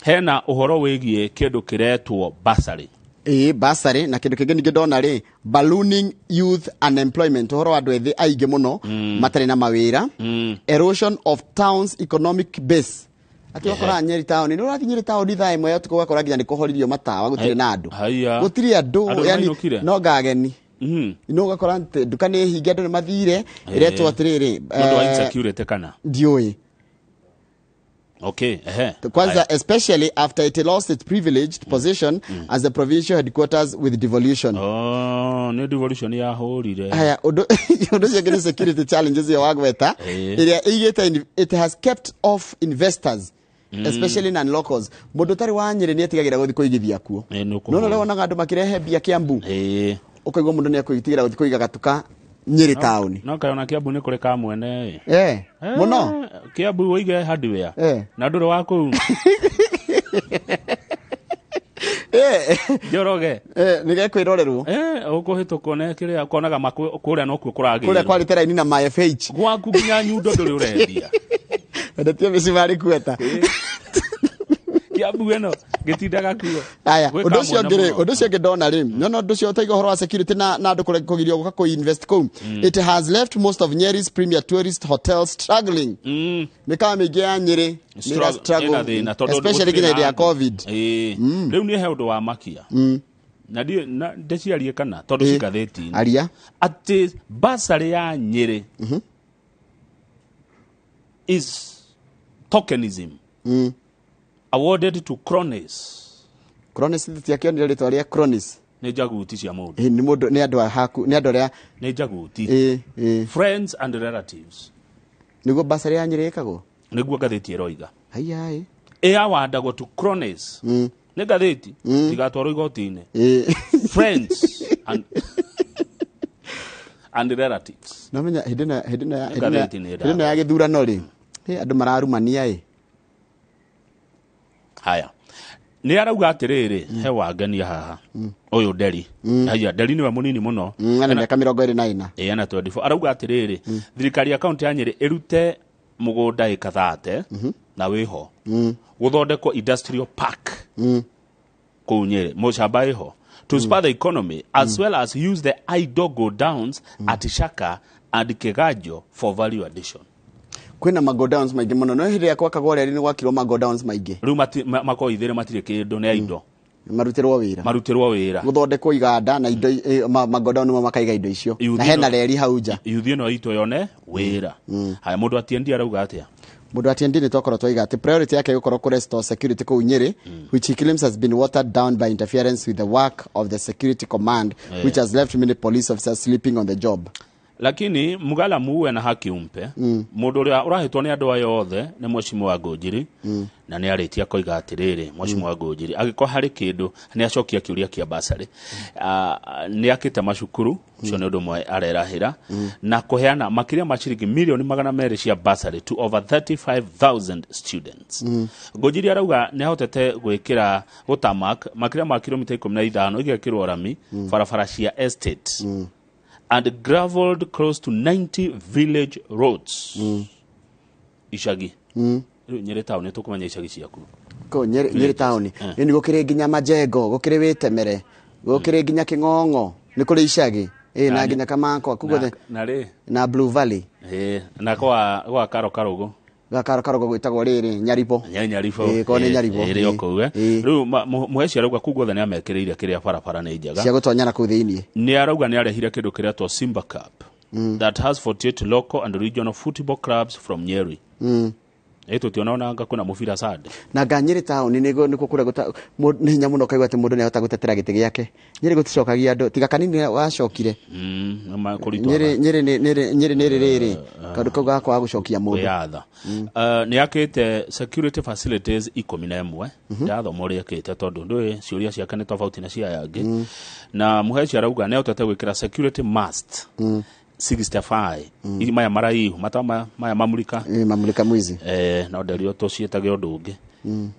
Speaker 1: Hena ũhoro wĩgiĩ kĩndũ kĩretwo bursary.
Speaker 2: Ĩĩ, basarĩ, na kĩndũ kĩngĩ ningĩ ndona rĩ, ballooning youth unemployment, ũhoro wa andũ ethĩ aingĩ mũno matarĩ na mawĩra, erosion of towns economic base, atĩ ũgakora Nyeri town, nĩ ũrathiĩ Nyeri town thaa 1 ya ũtukũ, ũgakora nginya nĩ kũhoririo matawa, gũtirĩ na andũ.
Speaker 1: Haiya.
Speaker 2: Gũtirĩ andũ.
Speaker 1: Andũ
Speaker 2: Yani
Speaker 1: nĩmainũkire?
Speaker 2: no ngageni no ũgakora atĩ nduka nĩ hinge, andũ nĩ mathire, ĩretwo atĩrĩrĩ,
Speaker 1: Nĩ ũndũ wa insecurity kana?
Speaker 2: Ndiũĩ.
Speaker 1: Okay, ehe.
Speaker 2: Kwanza especially after it lost its privileged position as the provincial headquarters with devolution.
Speaker 1: Oh, nĩ devolution yahũrire.
Speaker 2: Haya, ũndũ ũcio ũngĩ nĩ security challenges ĩyo wagweta, ĩrĩa ĩigĩte it has kept off investors, especially non-locals. Mũndũ ũtarĩ wa Nyĩrĩ nĩ etigagĩra gũthiĩ kũigithia kuo.
Speaker 1: Nĩ ũkũhũra.
Speaker 2: No ũrĩa wonaga andũ makĩrehe mbia Kiambu, ũkaigua mũndũ nĩ ekwĩtigĩra gũthiĩ kũiga gatuka Nyĩrĩ taũni.
Speaker 1: No kaĩ ona Kiambu nĩ kũrĩ ka mwene?
Speaker 2: Mũno.
Speaker 1: Kiambu ũige hardware na ndũrĩ wa kũu. Njoroge.
Speaker 2: Nĩ gekwĩrorerwo.
Speaker 1: Ũkũhĩtũkwo nĩ kĩrĩa ũkonaga kũrĩa nokuo kũragĩrwo.
Speaker 2: Kũrĩa kwarĩte raini na ma FH.
Speaker 1: Gwaku nginya nyundo ndũrĩ ũrendia.
Speaker 2: Wendetie mĩcumarĩ kueta.
Speaker 1: Kiambu ĩno gĩtindaga kuo.
Speaker 2: Aya,
Speaker 1: Gwĩ
Speaker 2: ũndũ ũcio
Speaker 1: kamwene
Speaker 2: ũngĩ rĩ,
Speaker 1: mũno.
Speaker 2: ũndũ ũcio ũngĩ ndona rĩ, nona ũndũ ũcio ũtaiga ũhoro wa security na andũ kũgirio gũka kũ-invest kũu. It has left most of Nyeri's premier tourist hotels struggling. Mĩkawa mĩingĩ ya Nyĩrĩ nĩ ĩra struggle,
Speaker 1: Ĩna thĩna tondũ
Speaker 2: especially
Speaker 1: gũtirĩ
Speaker 2: nginya
Speaker 1: na
Speaker 2: hĩndĩ ya
Speaker 1: andũ.
Speaker 2: COVID.
Speaker 1: Ĩĩ. Rĩu niĩ he ũndũ wa makia na ndiĩ na ndĩciarie kana tondũ ci ngathĩti-inĩ
Speaker 2: Aria.
Speaker 1: Atĩ bursary ya Nyĩrĩ is tokenism awarded to cronies.
Speaker 2: Cronies, tiakĩonire rĩtwa rĩa cronies.
Speaker 1: Nĩ njaguti cia mũndũ.
Speaker 2: Ĩ, nĩ mũndũ, nĩ andũ a haku, nĩ andũ arĩa
Speaker 1: Nĩ njaguti.
Speaker 2: Ĩ, ĩ.
Speaker 1: Friends and relatives.
Speaker 2: Nĩguo bursary ya Nyĩrĩ ĩkagwo.
Speaker 1: Nĩguo ngathĩti ĩroiga.
Speaker 2: Haiya ĩ.
Speaker 1: Ĩawandagwo to cronies. Nĩ ngathĩti ndigatwarwo igoti-inĩ. Friends and relatives.
Speaker 2: No menya hĩndĩ ĩno hĩndĩ ĩno ya-
Speaker 1: Nĩ
Speaker 2: hĩndĩ ĩno ya-
Speaker 1: ngathĩti nĩ
Speaker 2: hĩndĩ ĩno ya gĩthurano rĩ, andũ mararumania ĩ.
Speaker 1: Haya, nĩ arauga atĩrĩrĩ, he wangenia haha ũyũ Nderi. Haya, Nderi nĩwe mũnini mũno.
Speaker 2: Ena mĩaka 24.
Speaker 1: Ĩ, ena 24. Arauga atĩrĩrĩ, thirikari ya kaunti ya Nyĩrĩ ĩrute mũgũnda ĩka 30 na wĩho gũthondekwo industrial park kũu Nyĩrĩ, mũcamba ĩho, to spur the economy as well as use the idle godowns at Shaka and Kiganjo for value addition.
Speaker 2: Kwĩna magodowns maingĩ mũno, no hĩndĩ ĩrĩa gwakagwo reri nĩ gwakirwo magodowns maingĩ.
Speaker 1: Rĩu makorwo ithĩre matirĩ kĩndũ, nĩ indo.
Speaker 2: Marutĩrwo wĩra.
Speaker 1: Marutĩrwo wĩra.
Speaker 2: Gũthondekwo iganda na indo, magodown nĩmo makaiga indo icio.
Speaker 1: Yuthi
Speaker 2: Na hena
Speaker 1: ĩno-
Speaker 2: reri hau nja.
Speaker 1: Yuthi ĩno itũ yone wĩra. Haya, mũndũ atiendi arauga atĩa?
Speaker 2: Mũndũ atiendi nĩ twakorwo twaiga atĩ priority yake gũkorwo kũ restore security kũu Nyĩrĩ, which he claims has been watered down by interference with the work of the security command, which has left many police officers sleeping on the job.
Speaker 1: Lakini Mugala muue na haki umpe. Mũndũ ũrĩa ũrahĩtwo nĩ andũ aya othe nĩ Mheshimiwa Ngũnjiri, na nĩ arĩtie koiga atĩrĩrĩ, Mheshimiwa Ngũnjiri angĩkorwo harĩ kĩndũ nĩ acokia kĩũria kĩa basarĩ. Nĩ akĩte macukuru, ũcio nĩ ũndũ ũmwe arerahĩra na kũheana makĩria ma ciringi mirioni 200 cia basarĩ to over 35,000 students. Ngũnjiri arauga nĩ ahotete gwĩkĩra gũtamak makĩria ma kilomita 15 igekĩrwo rami barabara cia estate and graveled close to 90 village roads, icagi. Rĩu Nyĩrĩ town nĩ tũkũmenya icagi ciaku.
Speaker 2: Kũu Nyĩrĩ town nĩ gũkĩrĩ nginya Majengo, gũkĩrĩ Wĩtemere, gũkĩrĩ nginya Kĩng'ong'o, nĩ kũrĩ icagi ĩ na nginya Kamakwa kũu guothe.
Speaker 1: Na rĩ
Speaker 2: Na Blue Valley.
Speaker 1: Ĩ, na kwa karo karugo.
Speaker 2: Gakaro karogo gwĩtagwo rĩrĩ Nyaribo.
Speaker 1: Nyaribo.
Speaker 2: Ĩ, korwo nĩ Nyaribo.
Speaker 1: Ĩrĩ o kũu. Rĩu mũheci arauga kũu guothe nĩ amekĩrĩire kĩrĩa barabara nĩ njega
Speaker 2: cia gũtonyana kũu thĩiniĩ.
Speaker 1: Nĩ arauga nĩ arehire kĩndũ kĩretwo Simba Cup that has 48 local and regional football clubs from Nyeri. Tũtiona kwĩna mũbira Sunday.
Speaker 2: Na nga Nyĩrĩ taũni nĩkuo kũrĩa nĩ hinya mũno kaigua atĩ mũndũ nĩahota gũtetera gĩtĩ gĩake. Nyĩrĩ gũticokagia andũ tiga kanini wacokire.
Speaker 1: Nyĩrĩ
Speaker 2: Nyĩrĩ nĩ rĩrĩ kaũndũ kau ga kwaga gũcokia mũndũ.
Speaker 1: Kwĩyatha. Nĩ akĩte security facilities 11. Ndathoma ũrĩa akĩte tondũ ndũĩ ciũria ciake nĩ tofauti na cia aya angĩ. Na Mũheci arauga nĩ ahotete gwĩkĩra security mast 65. Maya maraihu mata maya mamulika.
Speaker 2: Mamulika mwizi.
Speaker 1: No nderio tũciĩtage ũndũ ũngĩ.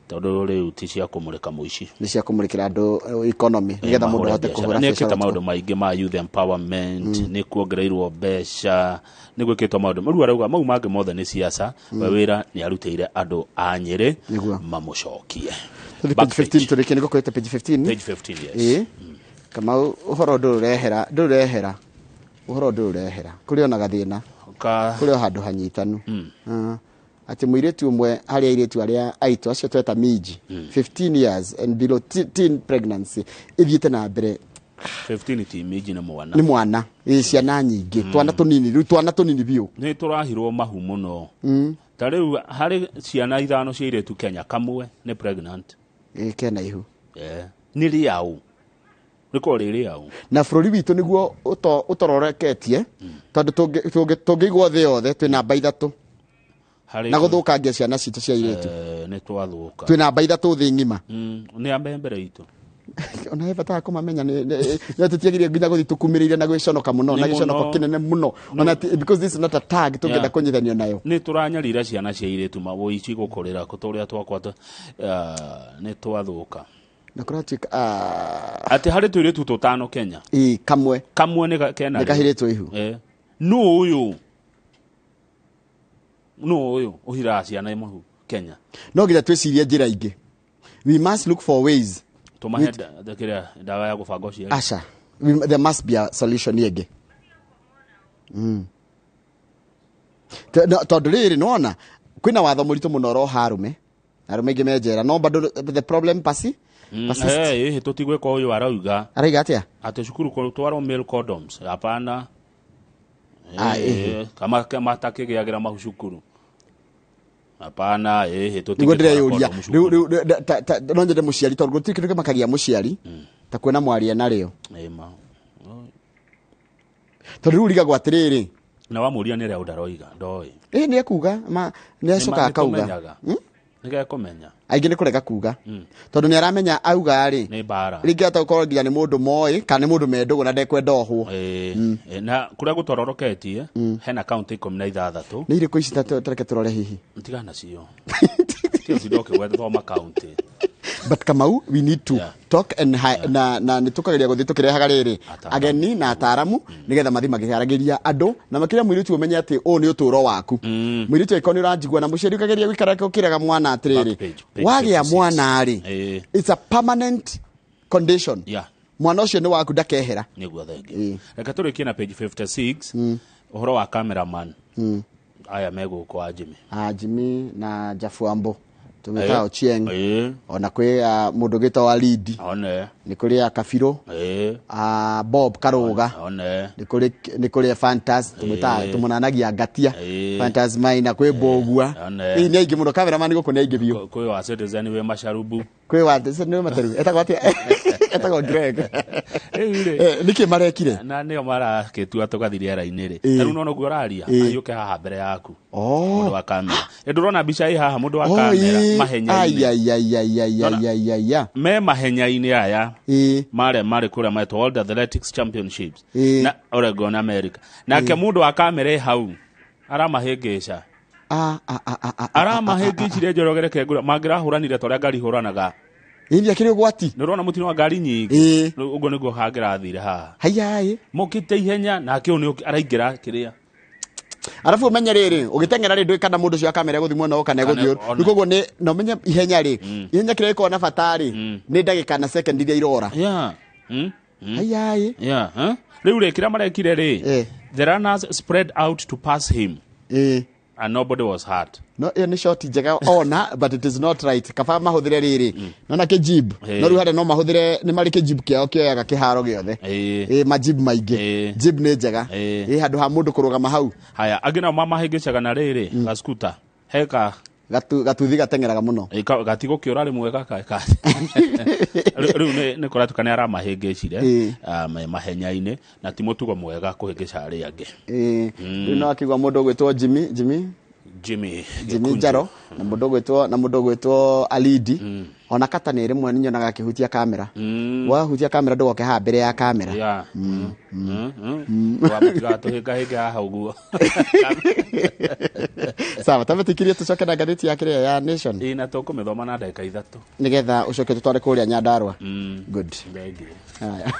Speaker 1: Tondũ rĩu ti cia kũmũrĩka mũici.
Speaker 2: Nĩ cia kũmũrĩkĩra andũ economy nĩgetha mũndũ ahote kũhũra
Speaker 1: biacara. Nĩ ekĩte maũndũ maingĩ ma youth empowerment, nĩ kuongereirwo mbeca, nĩ gwĩkĩtwo maũndũ. Rĩu arauga mau mangĩ mothe nĩ siasa, we wĩra nĩ arutĩire andũ a Nyĩrĩ mamũcokie.
Speaker 2: Page 15 tũrĩkie nĩguo kwĩte page 15.
Speaker 1: Page 15, yes.
Speaker 2: Kamau ũhoro ndũrehera ũhoro ndũrehera kũrĩ ona gathĩna kũrĩ o handũ hanyitanu. Atĩ mũirĩtu ũmwe harĩ airĩtu arĩa aitũ acio tweta minji 15 years and below teen pregnancy ithiĩte na mbere.
Speaker 1: 15 ti minji nĩ mwana.
Speaker 2: Nĩ mwana. Ciana nyingĩ twana tũnini rĩu twana tũnini biũ.
Speaker 1: Nĩ tũrahirwo mahu mũno. Ta rĩu harĩ ciana 5 cia airĩtu Kenya kamwe nĩ pregnant.
Speaker 2: Kena ihu.
Speaker 1: Nĩ rĩaũ. Nĩko rĩrĩ au.
Speaker 2: Na bũrũri witũ nĩguo ũtororeketie tondũ tũngĩigwo thĩ yothe twĩ namba 3 na gũthũkangia ciana citũ cia airĩtu.
Speaker 1: Nĩ twathũka.
Speaker 2: Twĩ namba 3 thĩ ng'ima.
Speaker 1: Nĩ ambe mbere itũ.
Speaker 2: Ona he bata wa kũmamenya nĩ tũtiagĩrĩire nginya gũthiĩ tũkumĩrĩire na gwĩconoka mũno na gĩconoko kĩnene mũno. Ona because this is not a tag tũngĩenda kũnyithanio nayo.
Speaker 1: Nĩ tũranyarira ciana cia airĩtu mawũici gũkũrĩra tũrĩa twakwata nĩ twathũka.
Speaker 2: Na kũratuĩka
Speaker 1: atĩ harĩ tũirĩtu tũtano Kenya.
Speaker 2: Kamwe.
Speaker 1: Kamwe nĩ kena.
Speaker 2: Nĩ kahirĩtwo ihu.
Speaker 1: Nũ ũyũ? Nũ ũyũ ũhiraga ciana mahu Kenya?
Speaker 2: No nginya twĩcirie njĩra ingĩ. We must look for ways.
Speaker 1: Tũmahe kĩrĩa ndawa ya gũbanga ũciari.
Speaker 2: Aca. There must be a solution ĩngĩ. Tondũ rĩrĩ nĩwona kwĩna watho mũritũ mũno ũroha arũme. Arũme aingĩ me njera. No bado the problem persist.
Speaker 1: Tũtigwĩka ũyũ arauga.
Speaker 2: Arauga atĩa?
Speaker 1: Atĩ cukuru kũtwarwo male condoms. Hapana. Kama matakĩgĩagĩra mahu cukuru. Hapana,
Speaker 2: tũtigwĩka. Ndĩreyũria. Rĩu no nyende mũciari tondũ gũtirĩ kĩndũ kĩmakagia mũciari ta kuona mwaria narĩo. Tondũ rĩu ũrigagwo atĩrĩrĩ.
Speaker 1: Na wamũria nĩ rĩa ũndaroiga, ndoĩ.
Speaker 2: Nĩ ekuga, nĩ acokaga akauga.
Speaker 1: Nĩgekũmenya.
Speaker 2: Aingĩ nĩ kũrega kuga. Tondũ nĩ aramenya auga rĩ.
Speaker 1: Nĩ mbara.
Speaker 2: Rĩngĩ hata gũkorwo nginya nĩ mũndũ moĩ kana nĩ mũndũ me ndũgũ na ndekwenda ohwo.
Speaker 1: Na kũrĩa gũtororoketie hena kaunti 16.
Speaker 2: Nĩ irĩkũ ici tareke tũrore hihi?
Speaker 1: Tigana nacio. Tiga ũtinda ũkĩgweta kaunti.
Speaker 2: But Kamau, we need to talk and na nĩ tũkageria gũthiĩ tũkĩrehaga rĩrĩ ageni na ataaramu nĩgetha mathiĩ makĩaragĩria andũ na makĩria mũirĩtu ũmenye atĩ ũũ nĩ ũtũũro waku. Mũirĩtu angĩkorwo nĩ ũranjigua na mũciari ũkageria gũikara ũkĩraga mwana atĩrĩrĩ wagĩa mwana rĩ it's a permanent condition. Mwana ũcio nĩ waku ndakehera.
Speaker 1: Nĩguo thengi. Reke tũrĩkie na page 56 ũhoro wa cameraman. Aya megũkũ a Jimmy.
Speaker 2: Jimmy na Jafuambo. Tumetaga Ochieng. Ona kwĩ mũndũ ũgĩtwo Walidi. Nĩ kũrĩ a Kabirũ. Bob Karuga. Nĩ kũrĩ Fantas tumetaga tũmũnanagia Ngatia. Fantas Maina kwĩ Mbũgua. Nĩ aingĩ mũno cameraman gũkũ nĩ aingĩ biũ.
Speaker 1: Kwĩ wa Citizen wĩ Macarubu.
Speaker 2: Kwĩ wa Citizen wĩ Macarubu. Etagwo atĩa? Etagwo Greg. Nĩkĩ marekire?
Speaker 1: Na nĩo marakĩtua tũgathiĩ rĩera-inĩ rĩ. Ta rĩu nona ũguo ũraria, ahiũke haha mbere yaku. Mũndũ wa kamera. Ndũrona mbica ĩ haha mũndũ wa kamera mahenya-inĩ. Me mahenya-inĩ aya. Marĩa marĩ kũrĩa metwo World Athletics Championships na Oregon America. Nake mũndũ wa kamera ĩ hau aramahĩngĩca. Aramahĩngĩcire Njoroge reke ngũre mangĩrahũranire ta ũrĩa ngari ihũranaga.
Speaker 2: Ĩĩ akĩrĩ ũgwati.
Speaker 1: Nĩ ũrona mũtino wa ngari nyingĩ. Ũguo nĩguo hangĩrathire haha.
Speaker 2: Haiya.
Speaker 1: Mokĩte ihenya nake ũyũ nĩ araingĩra kĩrĩa.
Speaker 2: Arabu ũmenye rĩrĩ ũgĩteng'era rĩ ndũĩ kana mũndũ ũcio wa kamera egũthiĩ mwena ũyũ kana egũthiĩ ũyũ. Rĩu koguo nĩ na ũmenye ihenya rĩ ihenya kĩrĩa gĩkoragwo na bata rĩ nĩ ndagĩka na second iria irora. Haiya.
Speaker 1: Rĩu rĩ kĩrĩa marekire rĩ the runners spread out to pass him. And nobody was hurt.
Speaker 2: No ĩyo nĩ shot njega ona but it is not right. Kaba mahũthĩre rĩrĩ. Nona kĩjib. No rĩu harĩa no mahũthĩre nĩ marĩ kĩjib kĩao kĩoyaga kĩharo gĩothe. Majib maingĩ. Jib nĩ njega. Handũ ha mũndũ kũrũgama hau.
Speaker 1: Haya angĩ nao mamahĩngĩcaga na rĩrĩ gaskuta. Heka
Speaker 2: Gatuthi gateng'eraga mũno.
Speaker 1: Gatigũkĩũra rĩmwe gaka rĩu nĩ kũratuĩka nĩ aramahĩngĩcire me mahenya-inĩ, na ti mũtugo mwega kũhĩngĩca arĩa angĩ.
Speaker 2: Rĩu no akĩigua mũndũ ũgwĩtwo Jimmy Jimmy
Speaker 1: Jimmy
Speaker 2: Jimmy Njaro na mũndũ ũgwĩtwo na mũndũ ũgwĩtwo Alidi, ona kata nĩ rĩmwe nĩ nyonaga akĩhutia kamera. Wahutia kamera ndũgoke haha mbere ya kamera.
Speaker 1: Yeah. Wamũtigatũhĩngahĩnge haha ũguo.
Speaker 2: Sawa, tambe tucoke na ngathĩti ya kĩrĩa ya Nation.
Speaker 1: Ĩ, na tũkũmĩthoma na ndagĩka 3.
Speaker 2: Nĩgetha ũcoke tũtware kũrĩa Nyandarua. Good.
Speaker 1: Thengiũ.
Speaker 2: Haya.